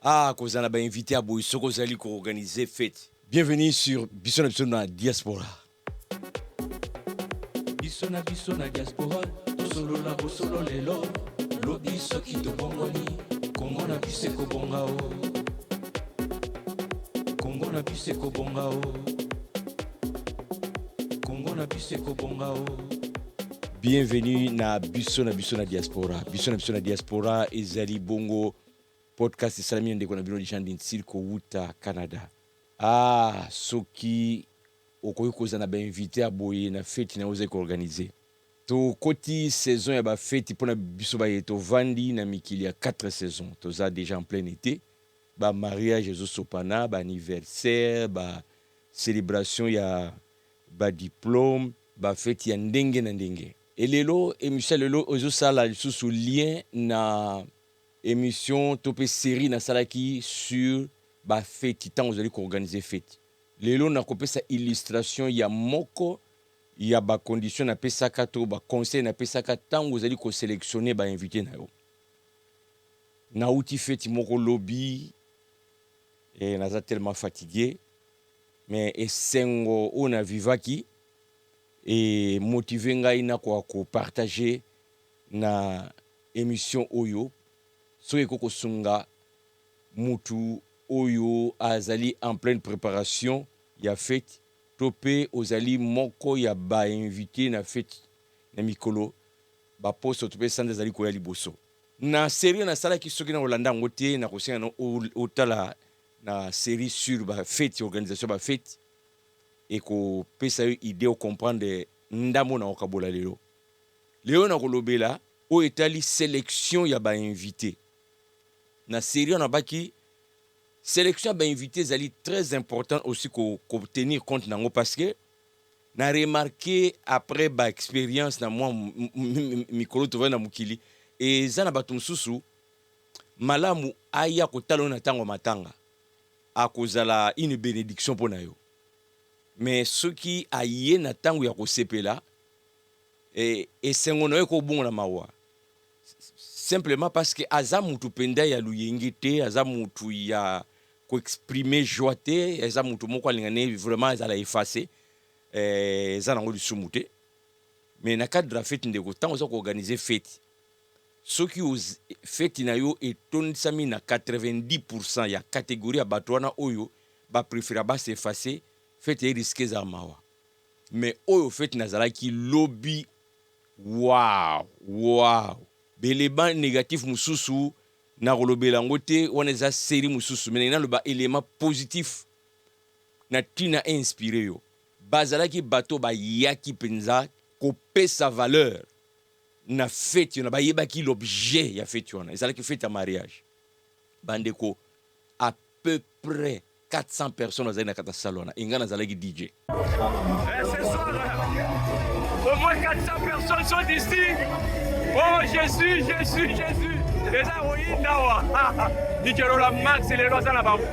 Ah, kozala na ba invité ya boye soki ozali ko organiser fete. Bienvenue sur biso na biso na diaspora. Biso na biso na diaspora tosolola bosolo lelo lobi soki tobongoli Kongo na biso ekobonga o Kongo na biso ekobonga o Kongo na biso ekobonga o. Bienvenue na biso na biso na diaspora. Biso na biso na diaspora ezali bongo podcast esalami na ndeko na bino Jean Dinsil kowuta Canada. Ah, soki okoki kozala na ba invité ya boye na feti na yo ozali ko organiser. Tokoti saison ya ba feti mpona biso baye tovandi na mikili ya 4 saisons. Toza déjà en plein été. Ba mariage ezosopana, ba anniversaire, ba célébration ya ba diplôme, ba feti ya ndenge na ndenge. Elelo émission lelo ezosala lisusu lien na émission to mpe série nasalaki sur bafeti, ntango ozali ko organiser feti. Lelo nakopesa illustration ya moko ya ba condition napesaka to ba conseil napesaka ntango ozali ko sélectionner ba invité na yo. Nauti feti moko lobi e naza tellement fatigué, mais esengo oyo navivaki e motiver ngai nakoka ko partager na émission oyo, soki ekoki kosunga mutu oyo azali en pleine préparation ya fete to mpe ozali moko ya ba invité na fete na mikolo baposo to mpe sanza ezali koya liboso. Na série nasalaki, soki na kolanda yango te, nakosenga na otala na série sur bafeti, organisation bafeti, ekopesa yo idée o comprendre ndambo na kokabola lelo. Lelo nakolobela oyo etali sélection ya ba invité. Na série wana baki sélection ya ba invité ezali très important aussi ko tenir compte nango, parce que na remarqué après ba expérience na mwa mikolo tovandi na mokili, eza na bato mosusu malamu aya kotala oyo na ntango ya matanga, akozala une bénédiction mpo na yo. Mais soki aye na ntango ya kosepela, esengo na yo ekobongola mawa, simplement parce que aza mutu mpenza ya luyenge te, aza mutu ya ko exprimer joie te, eza mutu moko alinga ne vraiment ezala effacé. Eza nango lisumu te, mais na cadre ya fete, ndeko, ntango oza ko organiser fete, soki feti na yo etondisami na 90% ya catégorie ya bato wana oyo ba préféra ba s'effacer, fete e risquer ezala mawa. Mais oyo fete nazalaki lobi, wow, wow! Ba élément négatif mosusu nakolobela yango te, wana eza série mosusu, mais naloba élément positif na ntina inspiré yo. Bazalaki bato bayaki mpenza kopesa valeur na feti wana, bayebaki l'objet ya feti wana, ezalaki fete ya mariage. Bandeko, à peu près 400 personnes bazalaki na kati ya salle wana, engai nazalaki DJ. Et ce soir, au moins 400 personnes sont ici. Oh Jésus, Jésus, Jésus. Eza koyinda wa. DJ Rola Max lelo aza na bango.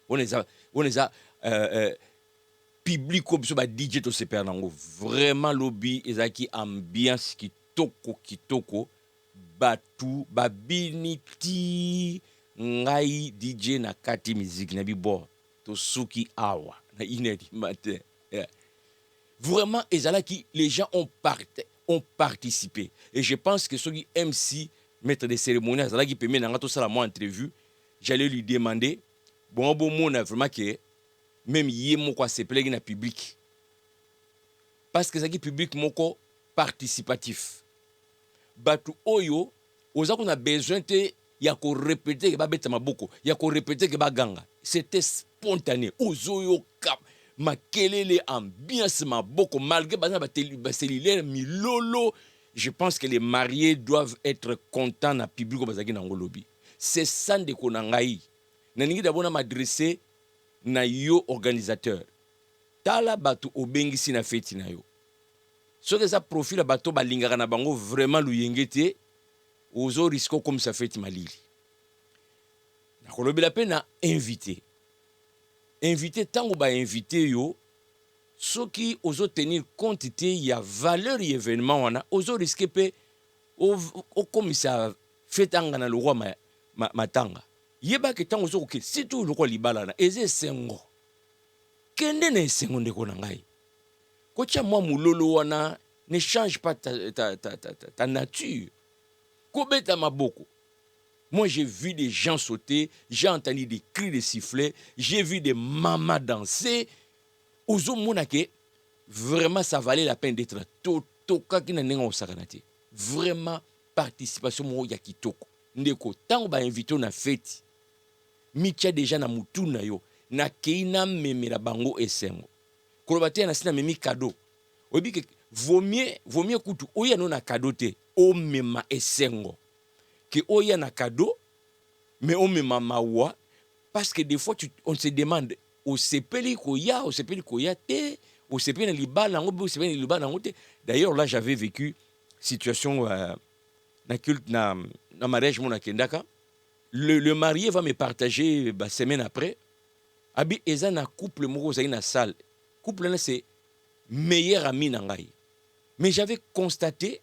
Wana eza public oyo biso ba DJ tosepela nango vraiment. Lobi ezalaki ambiance kitoko kitoko, bato babini ti ngai DJ na kati miziki na bibo, tosuki awa na 1 heure du matin. Yeah. Vraiment ezalaki, les gens ont participé et je pense que soki MC, maître de cérémonie, azalaki pembeni na nga, tosala mwa entrevue, j'allais lui demander bongo bomona vraiment que même ye moko asepelaki na public, parce que ezalaki public moko participatif, bato oyo oza kuna besoin te ya ko répéter ke babeta maboko, ya ko répéter ke baganga. C'était spontané, ozoyoka makelele, ambiance, maboko, malgré baza na ba cellulaire milolo. Je pense que les mariés doivent être contents na public oyo bazalaki nango lobi. C'est ça, ndeko na ngai. Nalingi d'abord na m'adresser na yo organisateur. Tala bato obengisi na feti na yo. Soki eza profil ya bato balingaka na bango vraiment luyenge te, ozo risquer okomisa feti malili. Nakolobela mpe na invité. Invité, ntango ba inviter yo, soki ozo tenir compte te ya valeur ya événement wana, ozo risquer mpe okomisa fete anga na lokwa. matanga, yebaka ntango ozo kokende, surtout lokola libala na eza esengo, kende na esengo. Ndeko na ngai, kotia mwa mololo wana ne change pas ta nature. Kobeta maboko, moi, j'ai vu des gens sauter, j'ai entendu des cris de sifflets, j'ai vu des mamans danser. Ozomona ke vraiment, ça valait la peine d'être. Tokaki na ndenge osakana te. Vraiment, participation moko ya kitoko. Ndeko, ntango bainvite na feti, mitia déjà na mutu na yo: nakei namemela bango esengo. Koloba te nasi namemi cadeau. Oyebi ke vaut mieux kutu oya no na cadeau te, omema esengo, ke oya na cadeau mais omema mawa, parce que des fois on se demande: osepeli koya, osepeli koya te, osepeli na libala yango mpe osepeli na libala yango te. D'ailleurs, là, j'avais vécu situation na culte, na mariage mo nakendaka. Le marié va me partager ba semaine après, abi eza na couple moko ozali na salle. Couple wana, c'est meilleur ami na ngai, mais j'avais constaté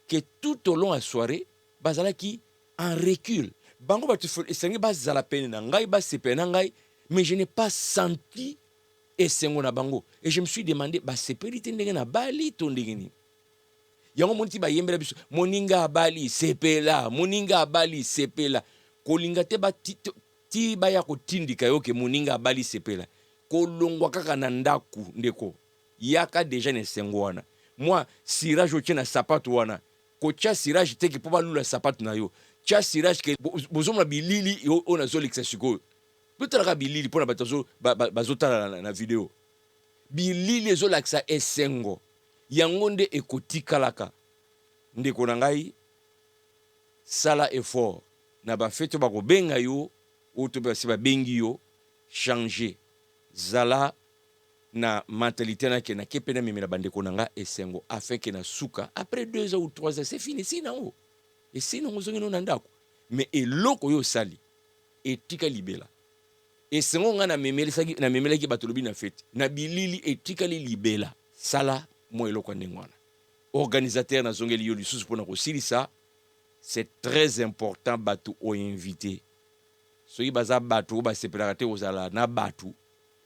que tout au long ya soirée, bazalaki en recul. Bango bato esengi bazala pene na ngai, basepela na ngai, mais je n'ai pas senti esengo na bango. Et je me suis demandé: basepeli te ndenge na bali to ndenge nini? Yango moni ti bayembela biso: "Moninga abali, sepela, moninga abali, sepela." Kolinga te ti baya kotindika yo ke moninga abali, sepela. Kolongwa kaka na ndako, ndeko, yaka déjà na esengo wana. Mwa cirage otie na sapato wana, kotia cirage teke mpo balula sapato na yo. Tia cirage ke bozomona bilili oyo nazolekisa sikoyo. Totalaka bilili mpona bato bazotala na video. Bilili ezolakisa esengo, yango nde ekotikalaka. Ndeko na ngai, sala effort na bafete oyo bakobenga yo, oyo to mpe basi babengi yo. Change, zala na mentalité nake nake mpe namemela bandeko na nga esengo, afin ke na suka, après 2 ans ou 3 ans, c'est fini, esili nango, esili nango, ozongi no na ndako. Mais eloko oyo osali etika libela. Esengo ngai namemelaki bato lobi na fete, na bilili etikali libela. Sala mwa eloko ya ndenge wana. Organisateur, nazongeli yo lisusu mpona kosilisa. C'est très important, bato oinvite, soki baza bato oyo basepelaka te kozala na bato,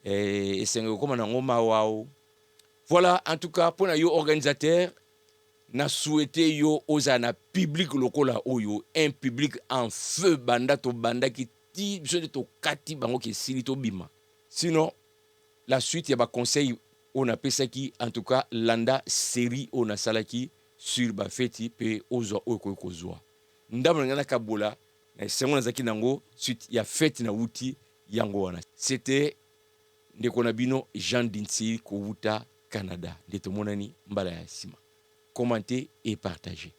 esengo ekokóma nango mawa o. Voilà, en tout cas, mpo na yo organisateur, na souhaite yo ozala na public lokola oyo, un public en feu. Banda tobandaki ti biso nde tokati bango ke esili, tobima. Sinon, la suite ya baconseil oyo napesaki, en tout cas, landa série oyo nasalaki sur bafeti mpe ozwa oyo okoki kozwa. Ndambo na ngai nakabola na esengo nazalaki nango suite ya fete nauti yango wana. C'était ndeko na bino Jean Dinsi kowuta Canada. Nde tomonani mbala ya nsima. Commentez et partagez.